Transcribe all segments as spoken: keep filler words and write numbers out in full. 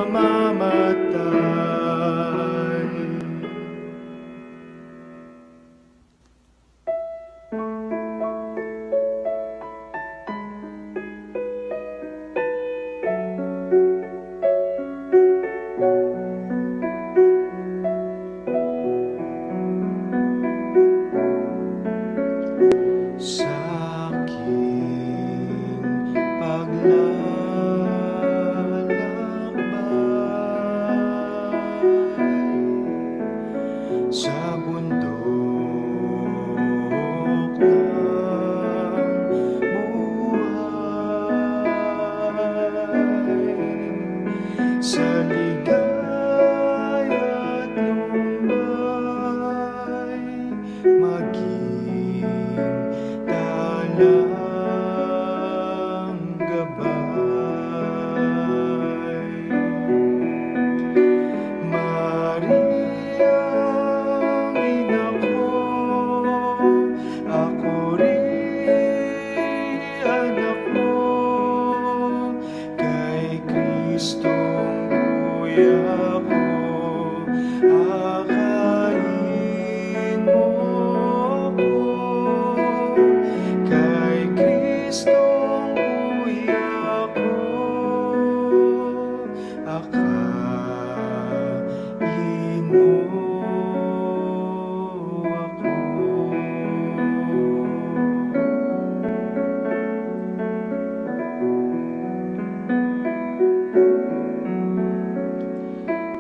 mamamatay. Sa aking paglalakbay sa bundok ng buhay, sa ligaya't lumbay, maging talang gabay. Mariang ina ko, ako rin anak mo, kay Kristong kuya ko, akayin mo ko. Kay Kristong kuya ko, akayin mo ako.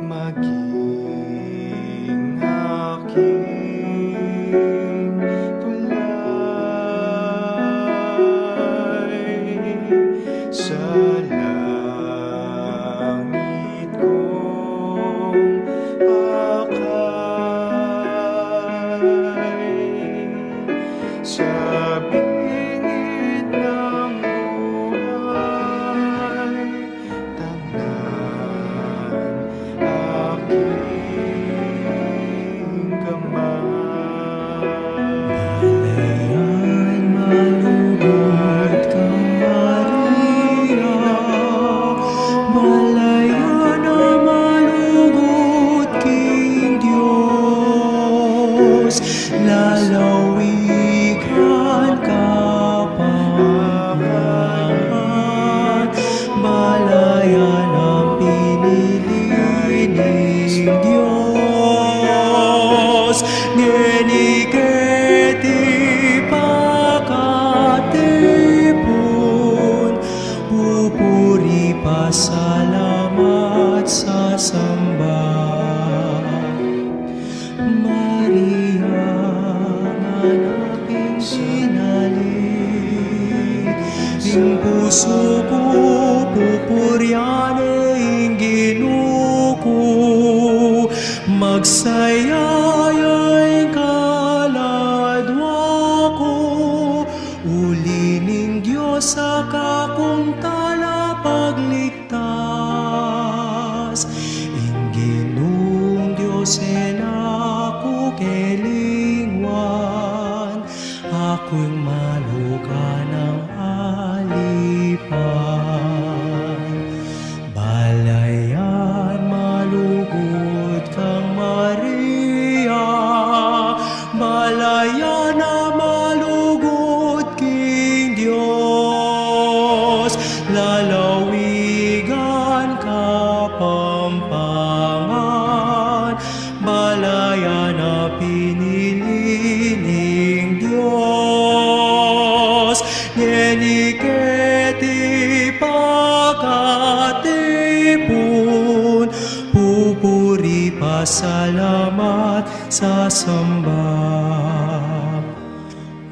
Maging aking tulay sa langit kong pakay, sa bingit ng buhay, tangnan aking kamay. Malayan malugud kang Maria, malayan a malugud king Dios, lalawigan ka pa man. Malayan a pinili ning Dios, ngeni keti pakatipun, pupuri, pasalamat, sasamba. Maria, anak ning sinali, ing pusu ku pupurian ne ing Ginu ku, magsaya ya ing kaladwa ku, uli ning Dios a kakung talapagligtas. Tas ing Ginung Dios e na ku kelingwan, aku ing malugan nang alipan. Balayan malugud kang Maria, balayan a malugud king Dios, lalawigan Kapampangan, balayan a pinili ning Dios, ngeni keti pakatipun, pupuri, pasalamat, sasamba.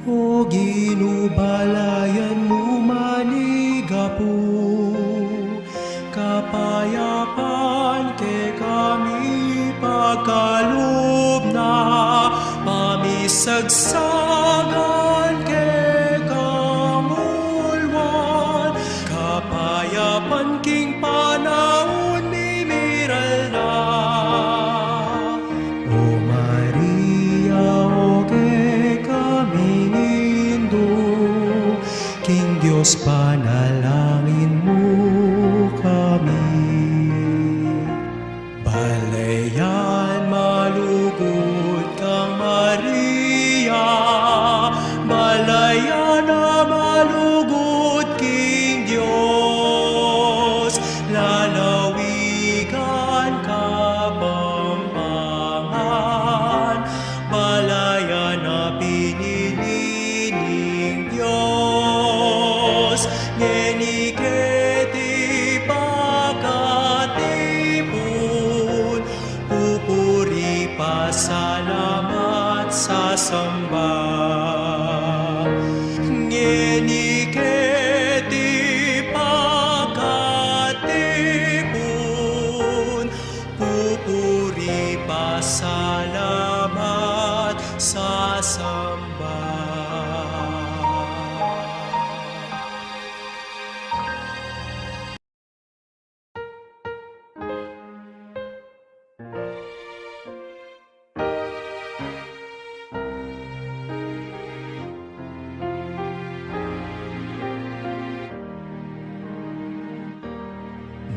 O Ginu, balayan mu man i gapu, kapayapan kekami pagkalub na, pamisagsagan kekang ulwan, kapayapan king panaun mimiral na. O Maria, o kekami nindu, king Dios panalangin mu kami. samba.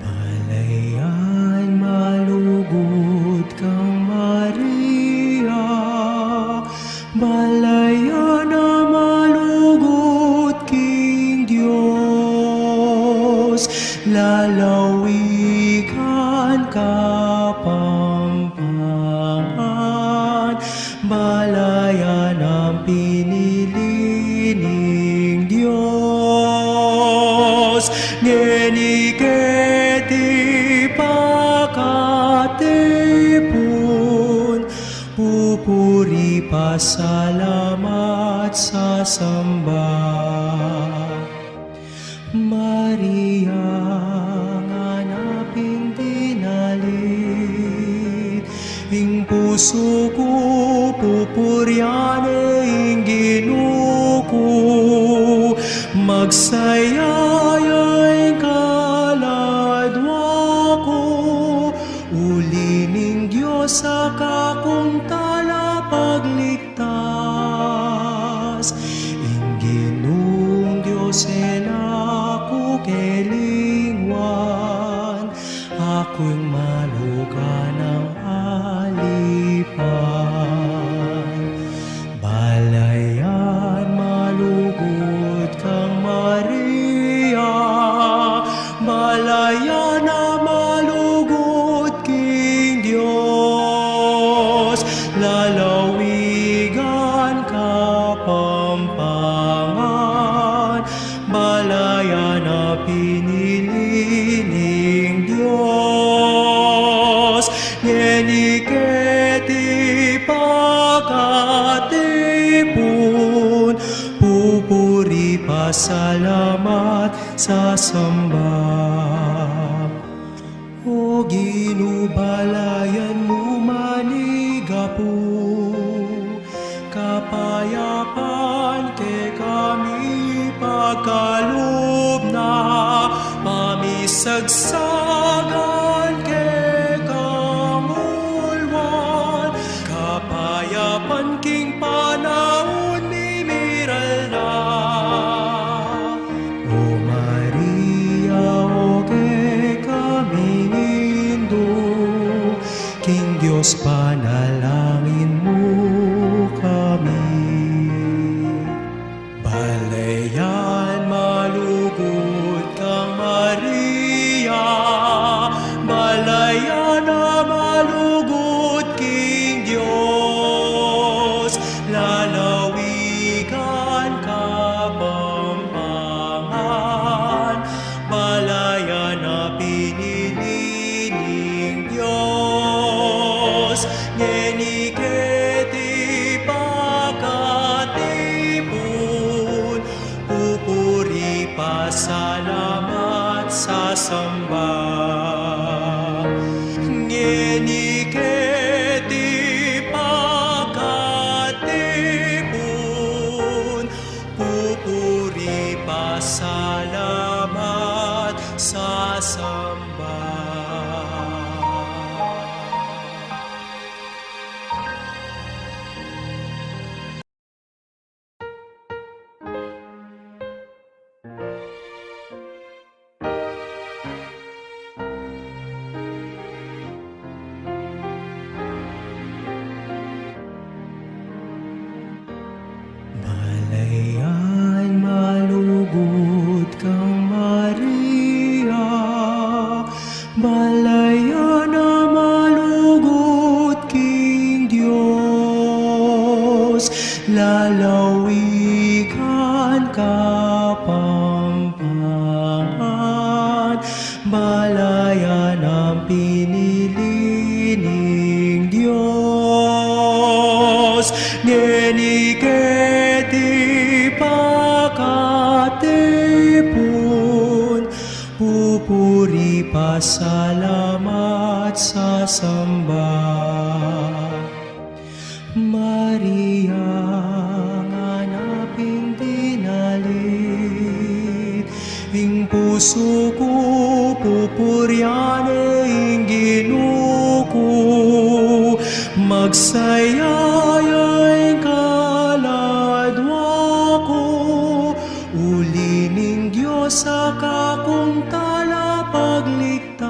Balayan malugud kang Maria, balayan a malugud king Dios, lalawigan Kapampangan, balayan a pinili ning Dios, ngeni keti pakatipun, pupuri, pasalamat, sasamba. Maria, nganaping dinalit, ing pusu ku pupurian ne ing Ginu ku, magsaya ya ing kaladwa ku, uli ning Dios a kakung talapagligtas. Ing Ginung Dios e na ku kelingwan, aku ing malugan nang alipan. Balayan malugud kang Maria, balayan a malugud king Dios, lalawigan Kapampangan, balayan a pinili ning Dios, ngeni keti pakatipun, pupuri, pasalamat, sasamba. O Ginu, balayan mu manigapu, kapayapan kekami pagkalub na, pamisagsagan kekang ulwan, kapayapan king panaun mimiral na. O Maria, o kekaming indu, king Dios panalangin mu kami. Balayan malugud kang Maria, balayan a malugud king Dios, lalawigan Kapampangan, balayan a pinili ning Dios, ngeni keti pakatipun, pupuri, pasalamat, sasamba. Ngeni keti pakatipun, pupuri, pasalamat, sasamba. Balayan malugud kang Maria, balayan a malugud king Dios, lalawigan Kapampangan, balayan a pinili ning Dios, ngeni keti pakatipun, pupuri, pasalamat, sasamba. Maria, pusu ku, pupurian ne ing Ginu ku, magsaya ya ing kaladwa ku, uli ning Dios a kakung talapagligtas.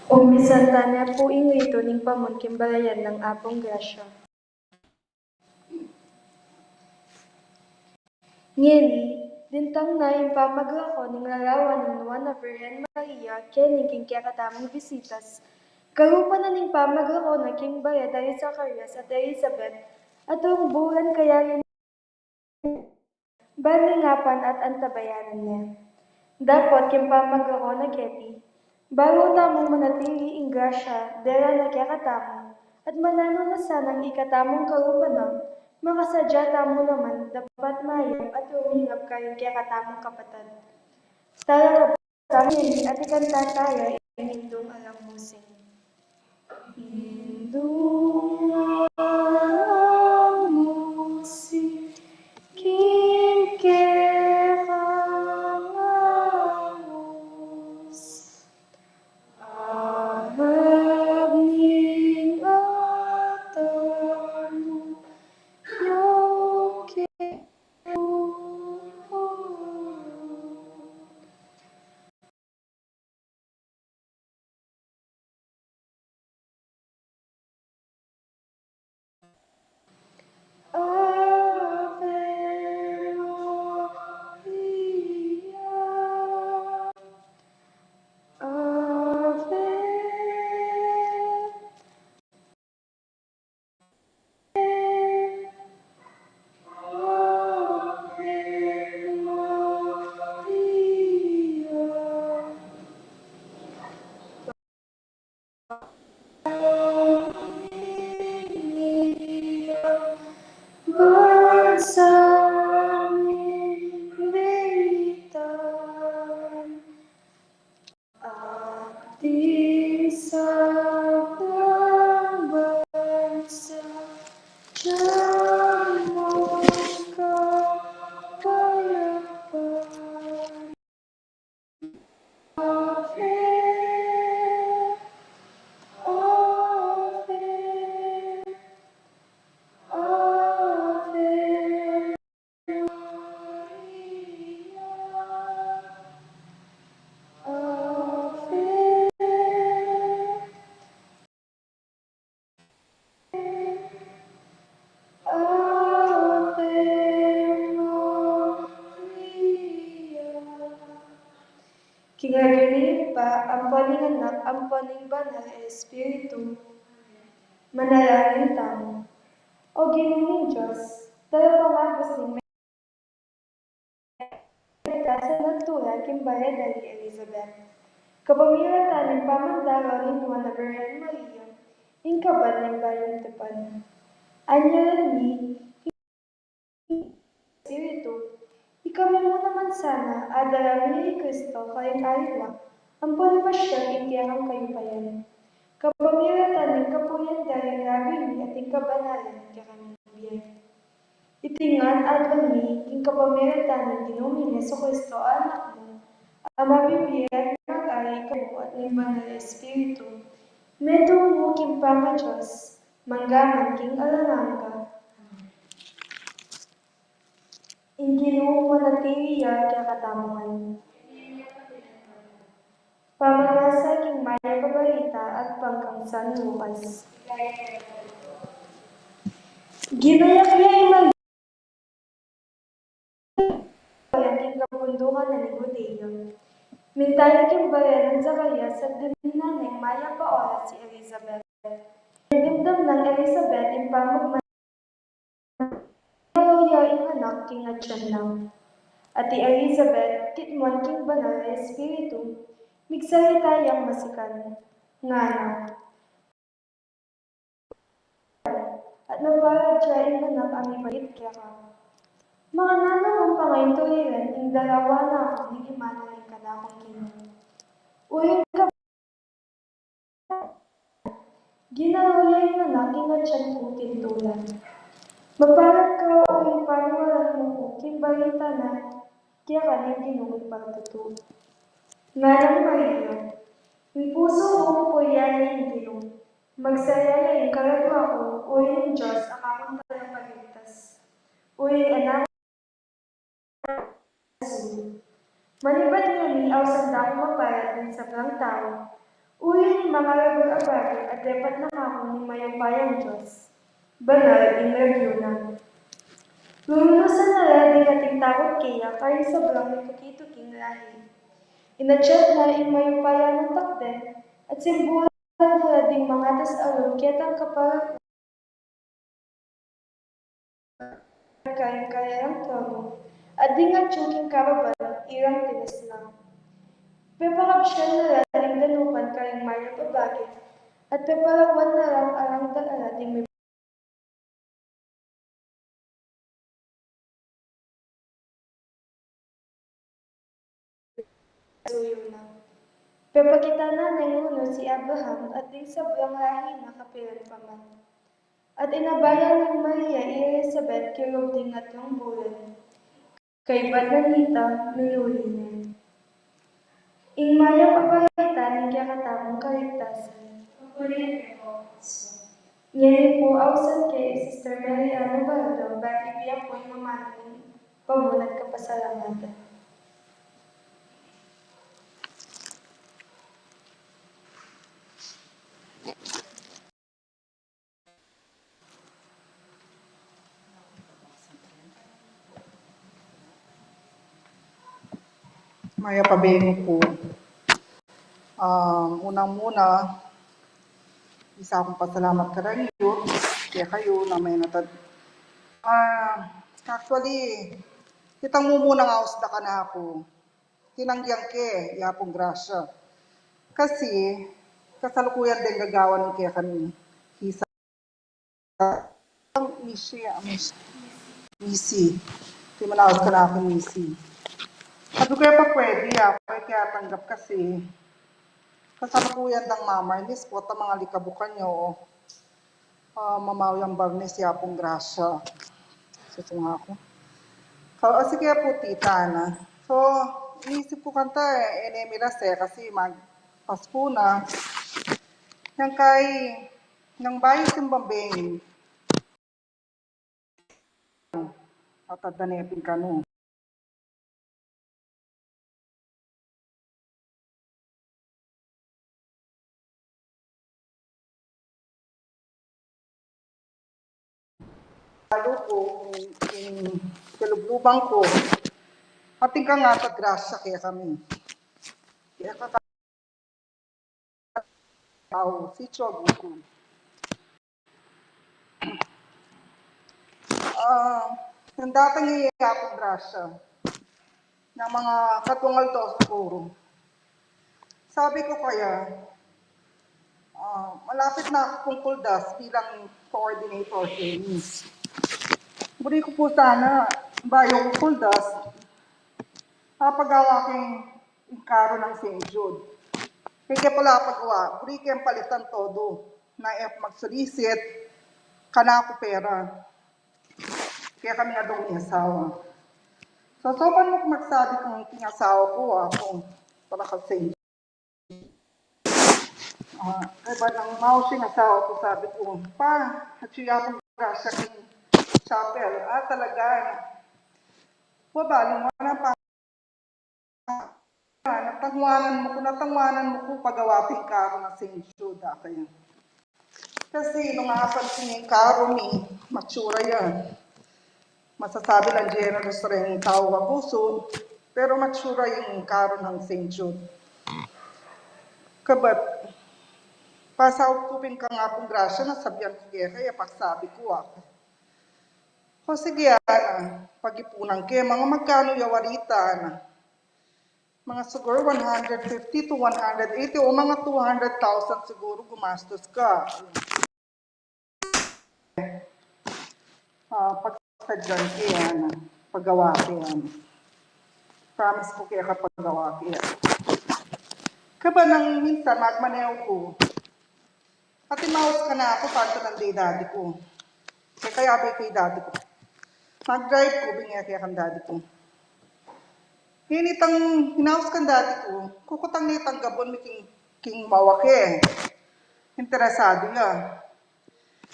Umpisan tana pu ing ritu ning pamungkimbalayan nang Apung Grasya. Ngeni, dintang na ing pamaglako ning larawan ning Nuan a Virgen Maria keni king kekatamung bisitas. Kalupa na ning pamaglako na king bale da ri Zacarias at Elizabeth, atung bulan kayari ban ning apan at antabayanan ne. Dapot king pamaglako na keti, balu tamung manatili ing grasya dela na kekatamu, at mananu na sanang ikatamung kalupa na, makasadya tamu naman dapat mayap at rumingap karing kekatamung kapatad. Tala, at ikanta taya ing Indung Alang Musing. Indung Alang Musing, king kekang angus, arap ning altar mu, yung kekang Ave Maria, Ave. At di sa pagbansa, diang mung kapayapan. Ave, Ave, Ave Maria, Ave, Ave Maria. King lagyu ning Ibpa, ampo ning Anak, ampo ning Banal a Espiritu. Manalangin tamu. O Ginu ming Dios, talapangabus ning Mary, king bale da ri Elizabeth. Kapamilatan ning pamandaraw ning Nuan a Birhen Maria, ing kaban ning bayung tipan. Anyaran mi, Espiritu, ikami mu naman sana, adala mi i Kristo karing aliwa, ampo ning pasiag king kekang kayupayan. Kapamilatan ning kapurian da ring lagyu mi at ing kabanalan ning kekaming bie. Iti ngan adwan mi king kapamilatan ning Ginu ming Jesucristo a Anak na, a mabibie at mag-ari kekayu at ning Banal a Espiritu, metung mu king pangaDios, mangga man king alang angga. Ing Ginu manatili ya kekatamu ngan. Pamamasa king Mayap a Balita agpang kang San Lucas. Ginayak ya i Maria king kabundukan na ning Judea. Minta ya king bale nang Zacarias at dininan neng mayap a oras i Elizabeth. Dimdam nang Elizabeth ing pamagma- Ginalu ya ing anak king atian na. At i Elizabeth, kitmuan king Banal a Espiritu, migsalita yang masikan, ngana, at mapalad ya ing anak a mibait keka. Makananu kung pangainturilan ing dalawa na ku ning imana ning kanakung Ginu? Uling ka- Ginalu ya ing anak king atian ku king tulan. Mapalad ka uling paniwalan mu ku king balita na keka ning Ginu king patutu. Nganang Maria, ing pusu ku pupurian ne ing Ginu, magsaya ya ing kaladua ku uling ing Dios a kakung Tagapagligtas, uling anak Manibat ngeni, ausan da kung mapalad ning sablang tau, uling ing mangaragul a bage a depat na kaku ning mayupayang Dios. Banal ing lagyu na. Lulusan na la ding ating takut keya karing sablang mituki-tuking lahi. Inadyat na ing mayupaya nang takder at simbulan na la ding mangatas a lub ketang kapal karing kayang trono, at ding atyu king kababan ilang tinas na. Pepakabsian na la ding danupan karing mayap a bage, at pepalakuan na lang alang dang ala ding suyu na. Pepakit na neng unus i Abraham at ding sablang lahi na kapilan pa man. At inabayan neng Maria i Elizabeth king lub ding atlu bulan. Kaybat na nita, minuli ne. Ing mayap a balita ning kekatamung kaligtasan. Ngeni pu, ausan ke i Sister Mary Ana Bardo, ban ibie ku ing mamanu ning pamunat kapasalamatan. Mayap a bengi pu. Ah, unang-una, isa kung pasalamat kareng Dios, kekayu na menatad. Ah, actually, kitang mumunang aus da kanaku, tinanggian ke ya pung grasya. Kasi, kasalukuyan deng gagawan kekami. Misi, ah, Misi. Misi. Timunaus kanaku, Misi. Sabi ku, e pa pwede, aku e ke atanggap kasi kasalukuyan dang mamarnis, pota mangalikabukan ya, o, ah, mamaw yang barnis ya pung grasya. Susunga ku. Ka-, o, sige pu, Tita Ana. So, inisip ku kanta, e, e ne miras e, kasi mag-Pasku na. Yang kai, nang bayu simbang bengi. At adda ne pin kanu. Lalu ku, ing, ing kalubluban ku, atin kang atat grasya kekami. Keka Au, si Chogi ku. Ah, nang datang iya kung grasya, nang mga katungal dos puro. Sabi ku kaya, ah, malapit na aku kung kuldas bilang coordinator keni. Buri ku pu sana, bayu ku kuldas, papagawa king ing karo nang Saint Jude. Kaya ke pala pagawa, buri keng palitan todo, na e ku mag-solicit kanaku pera. Kekami adung mi asawa. So, saupan mu ku magsabi kung king asawa ku, aku, para kasi, ah, kaibat nang maus ing asawa ku, sabi ku, "Pa, atyu ya pung grasya king chapel." "Ah, talaga?" "Wa, balu mu na, pa." Natanguanan mu ku, natanguanan mu ku pagawa pin karu nang Saint Jude, kaya. Kasi nung apansin ing karu mi, matsura ya. Masasabi lang generous ring tau Aguso, pero matsura ing karu nang Saint Jude. Kabat, pasaup ku pin kang Apung Grasya, na sabian ku keka ya, pagsabi ku, aku. O sige, ana, pag-ipunan ke, mga magkanu ya warita, ana. Mga siguro one hundred fifty to one hundred eighty o mga two hundred thousand siguro gumastos ka. Ah, pagsadyan ke, ana, pagawa ke, ana. Promise ku keka pagawa ke, ana. Kaba nang minsan, magmaneho ku, ati maus ka na aku, pantanan de i dadi ku. Kaya kayabe ke i dadi ku. Mag-drive ku, binge ke kang dadi ku. Ini tang inaus kang dadi ku, kukutang ne itang gabun mi king, king mawake. Interesadu ya.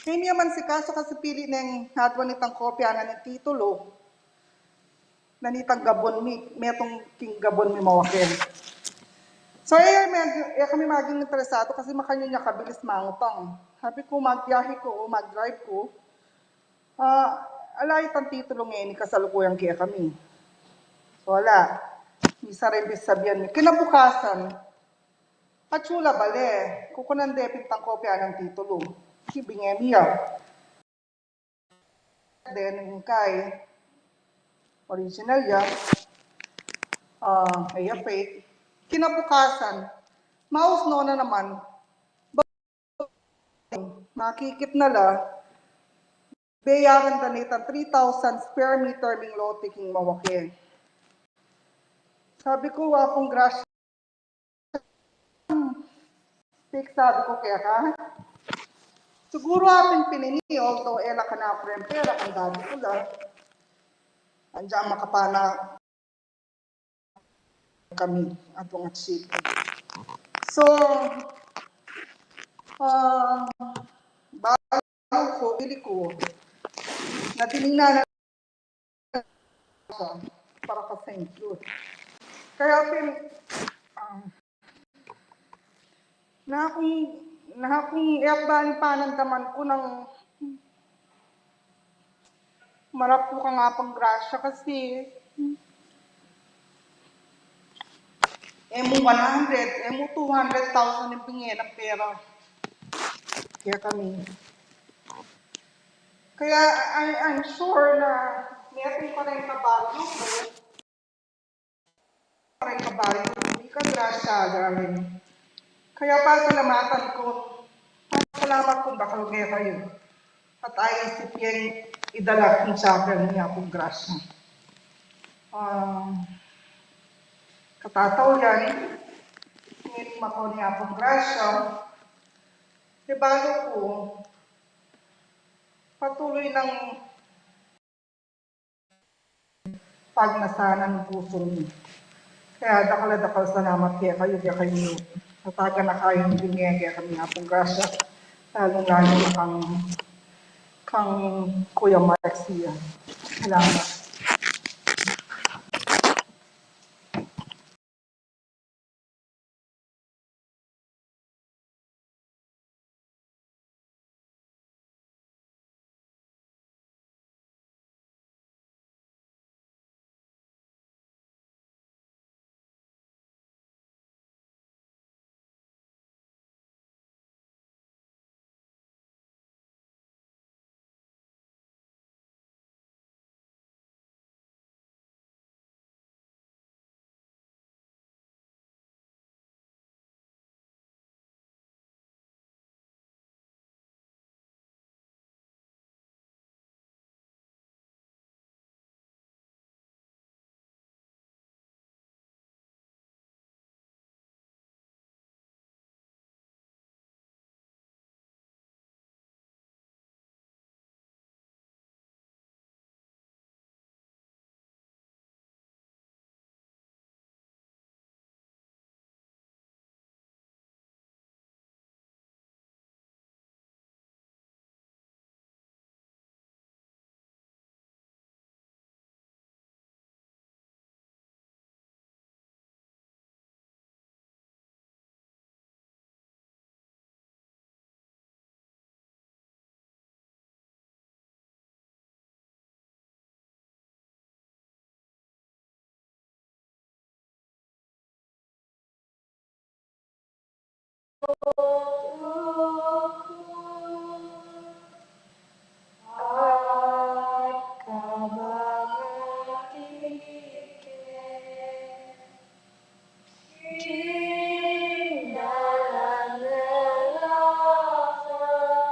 Ini ya man sikasu kasi pili neng aduan itang kopya na ning titulo. Na nitang gabun mi, metung king gabun mi mawake. So, e, me-, e kami maging interesadu kasi makanyan ya kabilis mangutang. Sabi ku, magbiyahe ku, mag-drive ku. Ah, ala itang titulo ngeni kasalukuyan kekami. So, ala. Misa rin bisabian mi. Kinabukasan, atyu la bale, kukunan de pin itang kopya nang titulo. Binge mi ya. Then, ing kai, original ya. Ah, e ya fake. Kinabukasan, maus no na naman, makikit na la, beyaran da nitang three thousand square meter ming lote king mawake. Sabi ku, Apung Grasya, fake, sabi ku keka. Siguro atin pinini, although e la kanaku ring pera, kang dadi ku la. Andiyan makapana kami, atung at sito. So, ah, balu ku, pili ku, na tiningnan na para ka Saint Jude. Kaya pin, ah, na kung, na kung e ku bali panandaman ku nang marap ku kang Apung Grasya kasi e mu one hundred, e mu two hundred thousand ing binge nang pera kekami. Kaya I, I'm sure na metung pa ring kabalyu ku, pa ring kabalyu ku, ika grasya, darling. Kaya pasalamatan ku, pasalamat kung dakal kekayu. At aisip yang idala king chapel ning Apung Grasya. Ah, katatauyan, ngeni mako ning Apung Grasya, e balu ku, patuloy nang pagnasan ing pusu mi. Kaya dakal a dakal a salamat kekayu, kekayu tatagan na kayung binge kekami ning Apung Grasya, lalung-lalu na kang, kang Kuya Mark Sia. Salamat. At kabang atike king dalan nang lakad,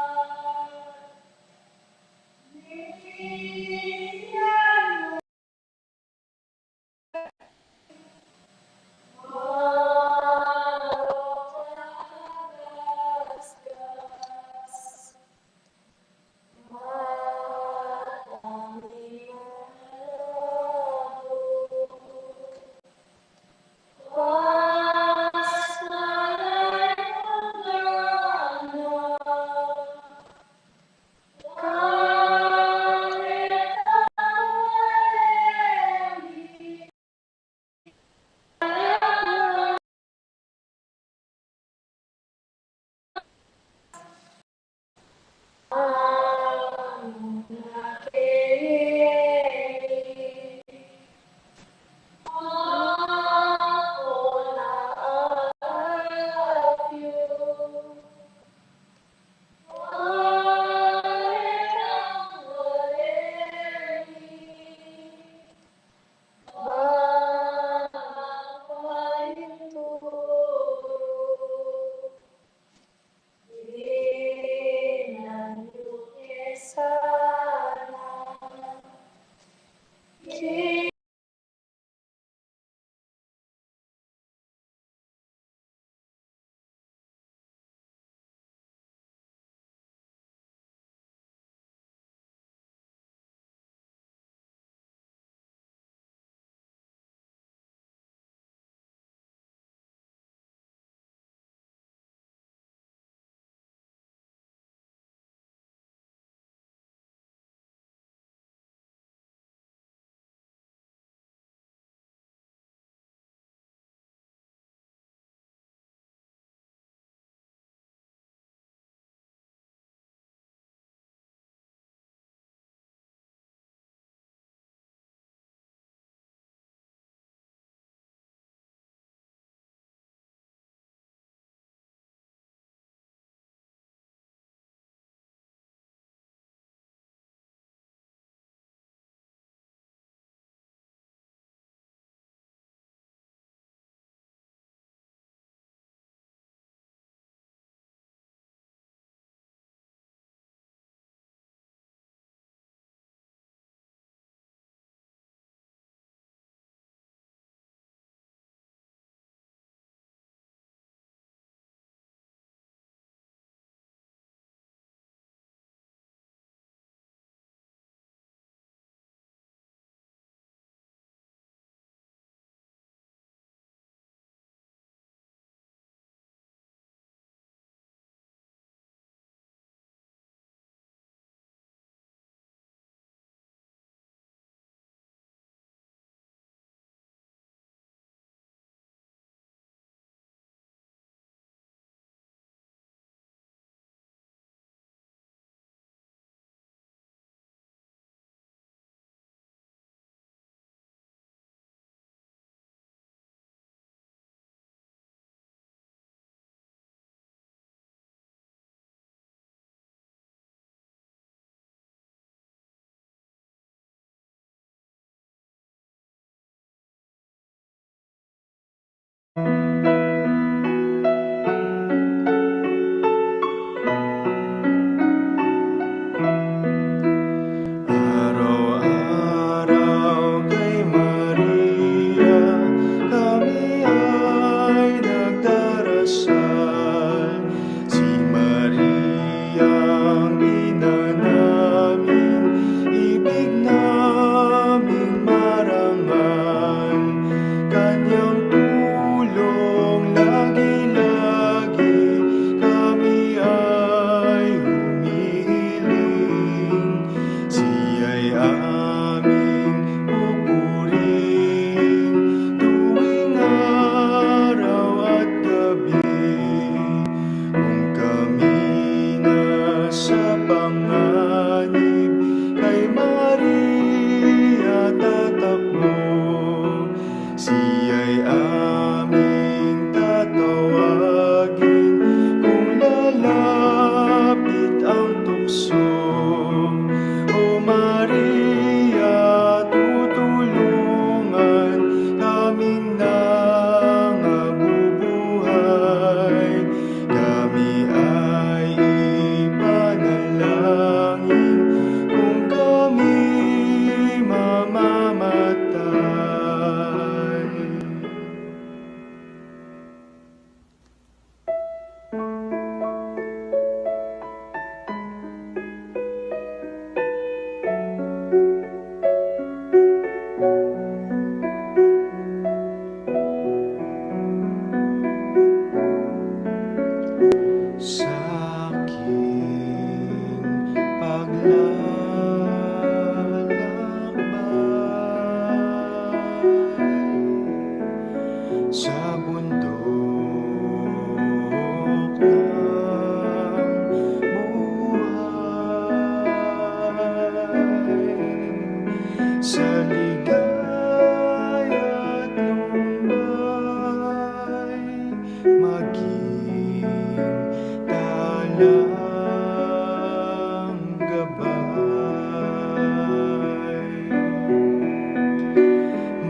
Sa aking paglalakbay sa bundok ng buhay, sa ligaya't lumbay, maging talang gabay.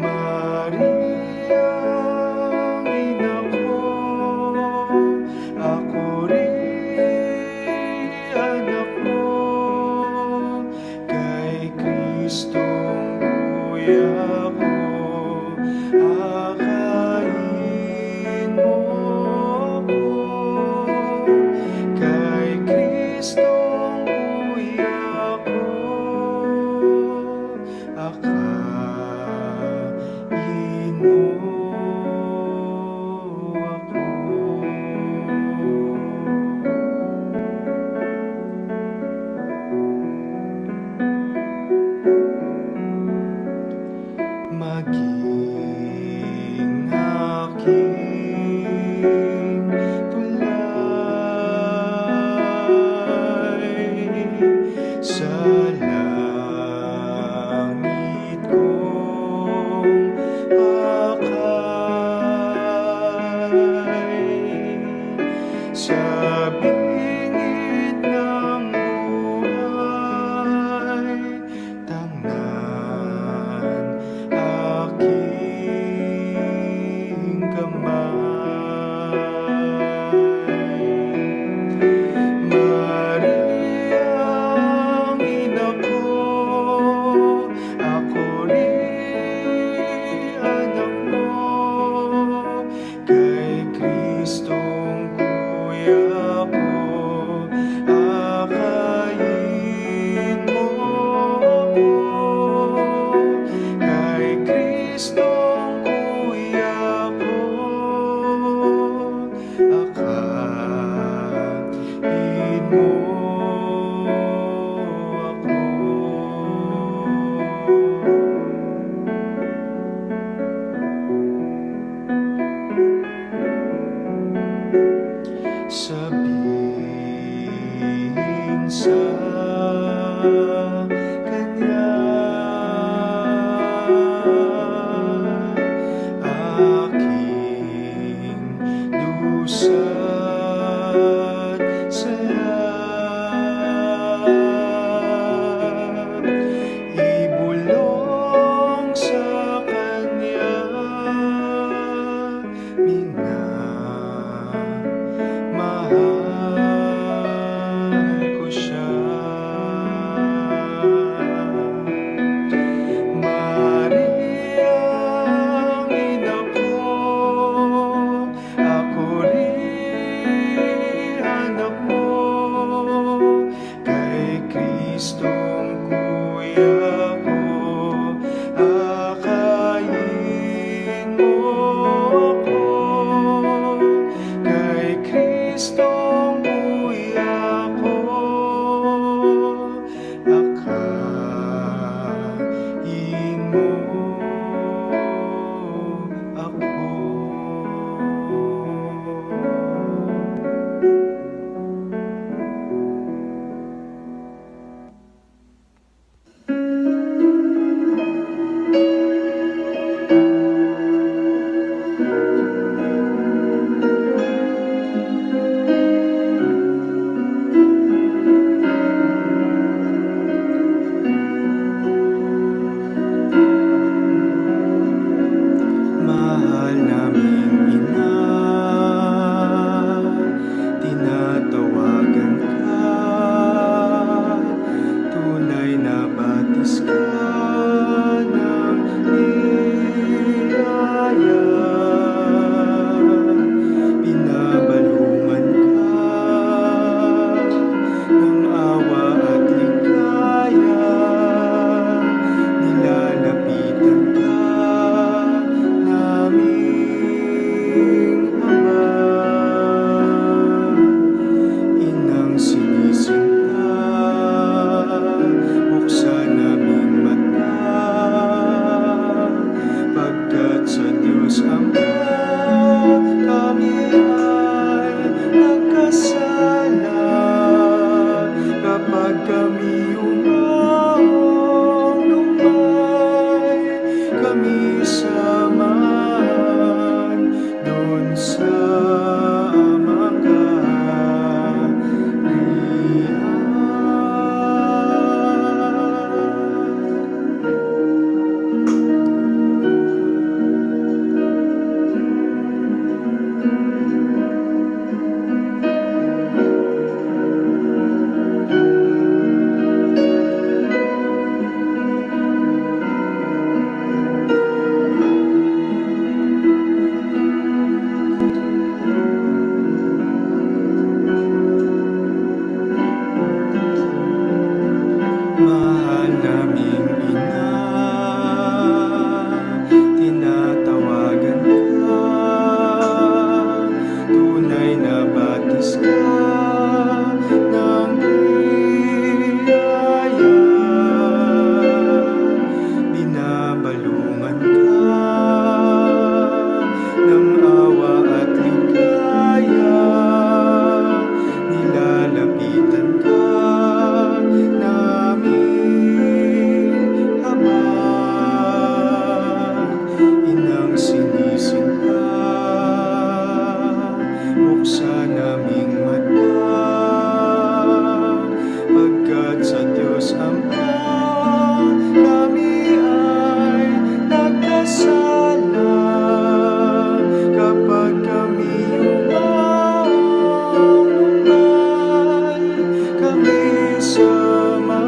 Mariang ina ko, aku rin anak mo, kay Kristong kuya ko, akayin mo ko, kay Kristong kuya ko, akayin mo ako. Maging aking tulay sa langit kong pakay, sa bingit ng buhay, tangnan aking kamay. Mariang ina ko, aku rin anak mo, kay Kristong kuya ko, akayin mo ko, kay Kristong kuya ko, akayin mo ako. Sabihin sa kanya, aking dusa't saya, ibulong sa kanya, minamahal Amang kaharian. Mahal naming ina, tinatawagan ka, tunay na batis ka ng biyaya, binabalungan ka ng awa at ligaya, nilalapitan ka naming habang inang sinisinta. Buksan naming mata, pagkat sa Diyos Ama kami ay nagkasala. Kapag kami yumaong, lumbay kami sa Ama,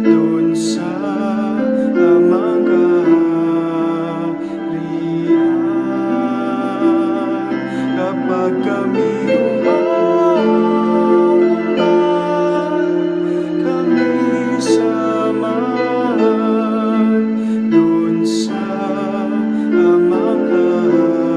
dun sa Amang kaharian. Kapag kami yumaong, lumbay kami sa Ama, dun sa Amang kaharian.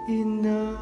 Inay.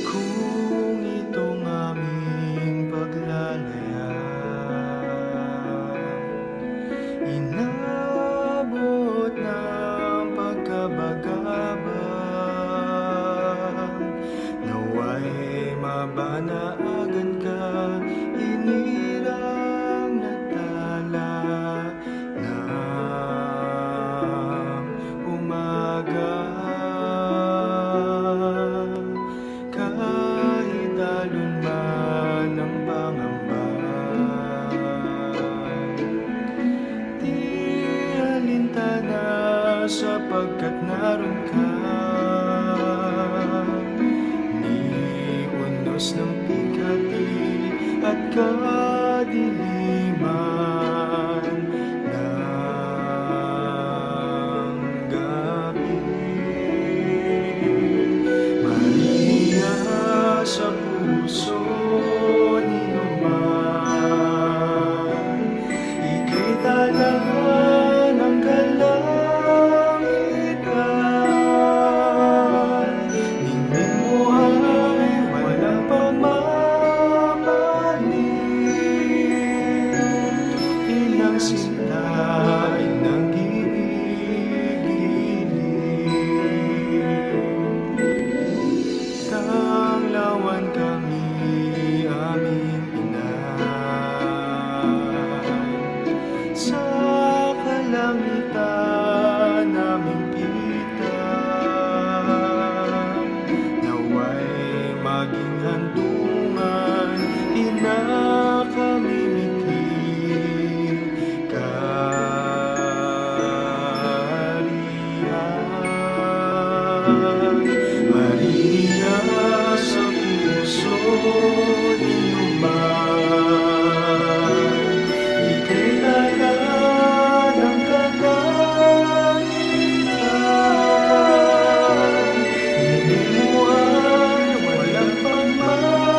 Kung itong aming paglalayag inabot ng pagkabagabag, nawa'y mabanaagan ka, inirang na tala ng umaga. Kahit alon man ang pangamba, di alintana sapagkat narun ka. Ni unos ng pikati at kadiliman ng gabi. Maria sa puso ni Numan, ika'y tala ng kalangitan. Ning mimmu ay walang pagmamali. Inang sinta, inang ginigiling. Tanglawan kami, aming ina, sa kalangitan naming pita. Nawa'y maging hantungan, ina, kami miting karian. Maria sa puso ni Numan, ika'y tala ng kalangitan. Ning mimmu ay walang pagmamali.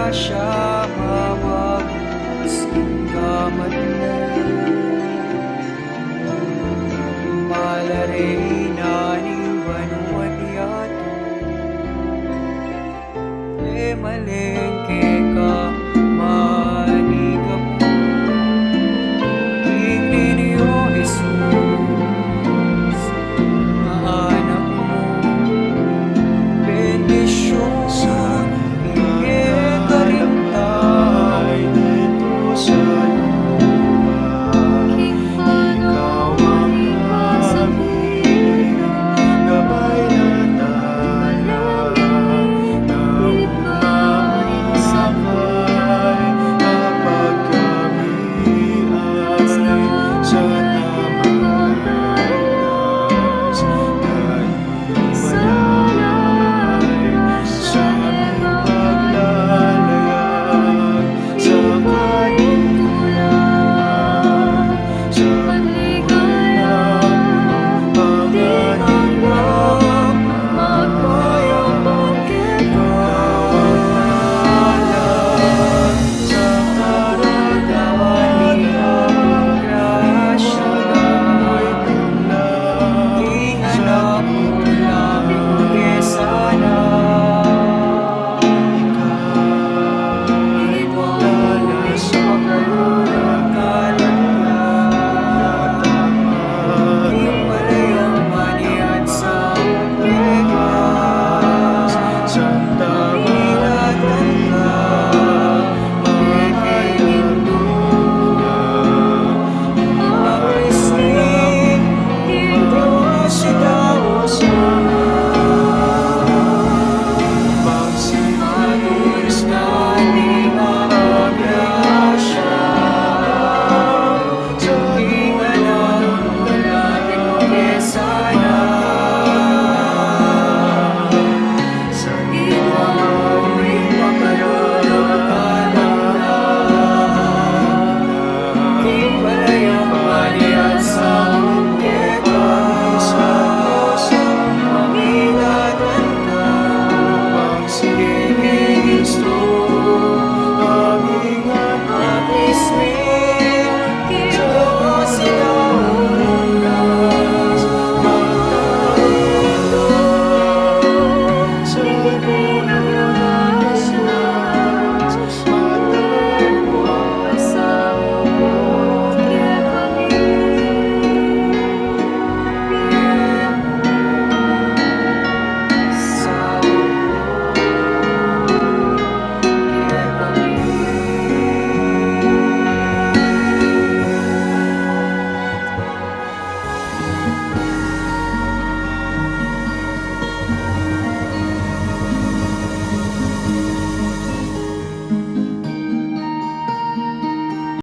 Siya mamagus king gamat mu. Malare na ning banua't yatu. E maleng